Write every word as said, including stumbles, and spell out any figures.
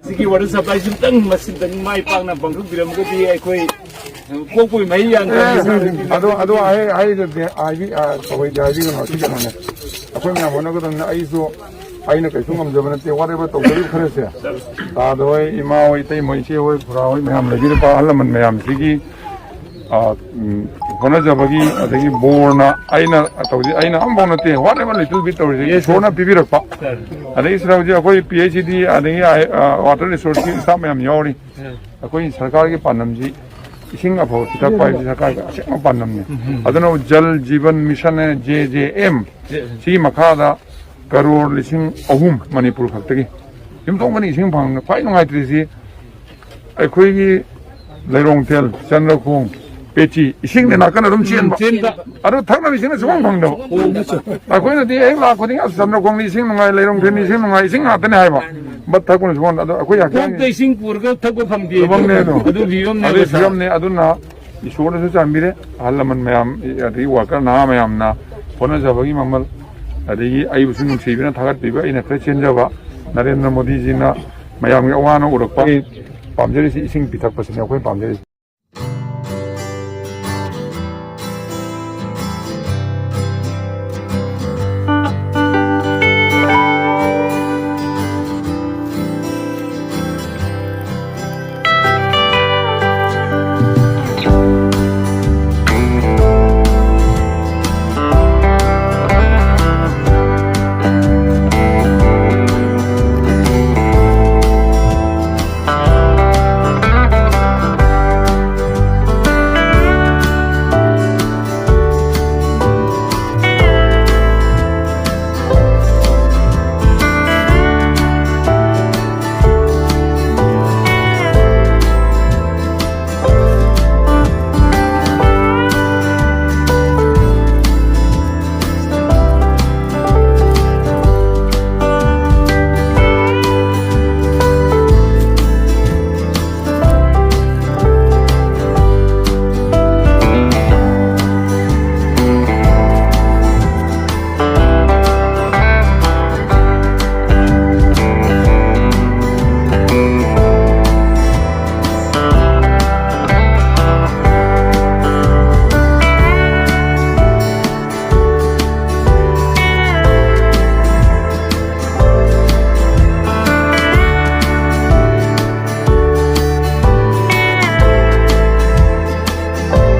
ꯁꯤꯒꯤ ꯋꯥꯇꯔ ꯁꯄ꯭ꯂꯥꯏꯁꯤꯝꯇꯪ ꯃꯁꯤꯗꯪ ꯃꯥꯏ ꯄꯥꯛꯅ ꯄꯥꯡꯊꯣꯛꯄꯤꯔꯝꯃꯒꯗꯤ ꯑꯩꯈꯣꯏ ꯀꯣꯛꯄꯒꯤ ꯃꯍꯩ ꯌꯥꯟꯈ꯭ꯔꯦ꯫ ꯑꯗꯣ, ꯑꯗꯣ ꯍꯥꯏ-, ꯍꯥꯏꯗ꯭ꯔꯗꯤ ꯍꯥꯏꯕꯤ-, ꯑ, ꯇꯧꯍꯩꯗꯦ ꯍꯥꯏꯕꯤꯒꯅꯨ꯫ ꯁꯤ ꯀꯩꯅꯣꯅꯦ, ꯑꯩꯈꯣꯏ ꯃꯌꯥꯝ ꯍꯣꯠꯅꯒꯗꯕꯅꯤ꯫ ꯑꯩꯁꯨ, ꯑꯩꯅ ꯀꯩꯁꯨ ꯉꯝꯖꯕ ꯅꯠꯇꯦ꯫ Whatever ꯇꯧꯖꯔꯤꯕ ꯈꯔꯁꯦ, ꯇꯥꯗ ꯍꯣꯏ, ꯏꯃꯥ ꯍꯣꯏ, ꯏꯇꯩꯃ ꯍꯣꯏ, ꯏꯆꯦ ꯍꯣꯏ, ꯈꯨꯔꯥ ꯍꯣꯏ, ꯃꯌꯥꯝ ꯂꯩꯕꯤꯔꯤꯕ ꯑꯍꯜ ꯂꯃꯟ ꯃꯌꯥꯝꯁꯤꯒꯤ, ꯑ, ꯎꯝ, ꯍꯣꯠꯅꯖꯕꯒꯤ, ꯑꯗꯒꯤ ꯕꯣꯔꯅ, ꯑꯩꯅ ꯇꯧꯖꯩ, ꯑꯩꯅ ꯑꯃꯐꯥꯎ ꯅꯠꯇꯦ꯫ Whatever little bit ꯇꯧꯔꯤꯁꯦ ꯏꯁꯣꯔꯅ ꯄꯤꯕꯤꯔꯛꯄ꯫ ꯑꯗꯒꯤ ꯁꯤꯗ ꯍꯧꯖꯤꯛ ꯑꯩꯈꯣꯏ ꯄꯤ ꯑꯩꯆ ꯗꯤ, ꯑꯗꯒꯤ, ꯑ, ꯋꯥꯇꯔ ꯔꯤꯁꯣꯔꯁꯀꯤ ꯁ꯭ꯇꯥꯐ ꯃꯌꯥꯝ ꯌꯥꯎꯔꯤ꯫ ꯑꯩꯈꯣꯏ ꯁꯔꯀꯥꯔꯒꯤ ꯄꯥꯟꯗꯝꯁꯤ ꯏꯁꯤꯡ ꯑꯐꯕ ꯄꯤꯊꯛꯄ ꯍꯥꯏꯕꯁꯤ ꯁꯔꯀꯥꯔꯒꯤ ꯑꯁꯦꯡꯕ ꯄꯥꯟꯗꯝꯅꯤ꯫ ꯑꯗꯨꯅ ꯖꯜ ꯖꯤꯕꯟ ꯃꯤꯁꯟ ꯍꯥꯏꯅ, ꯖꯦ ꯖꯦ ꯑꯦꯝ, ꯁꯤꯒꯤ ꯃꯈꯥꯗ ꯀꯔꯣꯔ ꯂꯤꯁꯤꯡ ꯑꯍꯨꯝ ꯃꯅꯤꯄꯨꯔ ꯈꯛꯇꯒꯤ꯫ ꯌꯨꯝꯊꯣꯡ ꯈꯨꯗꯤꯡ ꯏꯁꯤꯡ ꯐꯪꯕ꯫ ꯈ꯭ꯋꯥꯏ ꯅꯨꯡꯉꯥꯏꯇ꯭ꯔꯤꯁꯤ ꯑꯩꯈꯣꯏꯒꯤ ꯂꯩꯔꯣꯡꯊꯦꯜ, ꯆꯟꯗ꯭ꯔꯈꯣꯡ, ꯄꯦꯆꯤ, ꯏꯁꯤꯡꯗꯤ ꯅꯥꯀꯟ ꯑꯗꯨꯝ ꯆꯦꯟꯕ꯫ ꯆꯦꯟꯕ꯫ ꯑꯗꯨ ꯊꯛꯅꯕ ꯏꯁꯤꯡꯅ ꯁꯨꯐꯪ ꯐꯪꯗꯕ꯫ ꯑꯩꯈꯣꯏꯅꯗꯤ ꯍꯦꯛ ꯂꯥꯛ ꯈꯨꯗꯤꯡ, "ꯑꯁ, ꯆꯟꯗ꯭ꯔꯈꯣꯡꯗꯤ ꯏꯁꯤꯡ ꯅꯨꯡꯉꯥꯏ, ꯂꯩꯔꯣꯡꯊꯦꯜꯗꯤ ꯏꯁꯤꯡ ꯅꯨꯡꯉꯥꯏ, ꯏꯁꯤꯡ ꯉꯥꯛꯇꯅꯦ" ꯍꯥꯏꯕ꯫ ꯕꯠ ꯊꯛꯄꯅ ꯁꯨꯐꯪ꯫ ꯑꯗꯣ ꯑꯩꯈꯣꯏ ꯍꯛꯆꯥꯡ ꯀꯣꯛꯇ ꯏꯁꯤꯡ ꯄꯨꯔꯒ ꯊꯛꯄ ꯐꯪꯗꯦ꯫ ꯐꯤꯕꯝꯅꯦ ꯑꯗꯣ꯫ ꯑꯗꯨ ꯐꯤꯕꯝꯅꯦ ꯑꯗꯨꯒꯤ ꯍꯥꯏꯕ ꯁꯥꯔ꯫ ꯐꯤꯕꯝꯅꯦ꯫ ꯑꯗꯨꯅ ꯏꯁꯣꯔꯅꯁꯨ ꯆꯥꯟꯕꯤꯔꯦ, ꯑꯍꯜ ꯂꯃꯟ ꯃꯌꯥꯝ, ꯑꯗꯒꯤ ꯋꯥꯀꯔ ꯅꯍꯥ ꯃꯌꯥꯝꯅ ꯍꯣꯠꯅꯖꯕꯒꯤ ꯃꯃꯜ, ꯑꯗꯒꯤ ꯑꯩꯕꯨꯁꯨ ꯅꯨꯡꯁꯤꯕꯤꯅ ꯊꯥꯒꯠꯄꯤꯕ, ꯑꯩꯅ ꯈꯔ ꯆꯦꯟꯖꯕ, ꯅꯔꯦꯟꯗ꯭ꯔ ꯃꯣꯗꯤꯖꯤꯅ ꯃꯌꯥꯝꯒꯤ ꯑꯋꯥ ꯑꯅꯥ ꯎꯔꯛꯄ꯫ ꯑꯩ ꯄꯥꯝꯖꯔꯤꯁꯤ ꯏꯁꯤꯡ ꯄꯤꯊꯛꯄꯁꯤꯅꯦ ꯑꯩꯈꯣꯏ ꯄꯥꯝꯖꯔꯤꯁꯤ꯫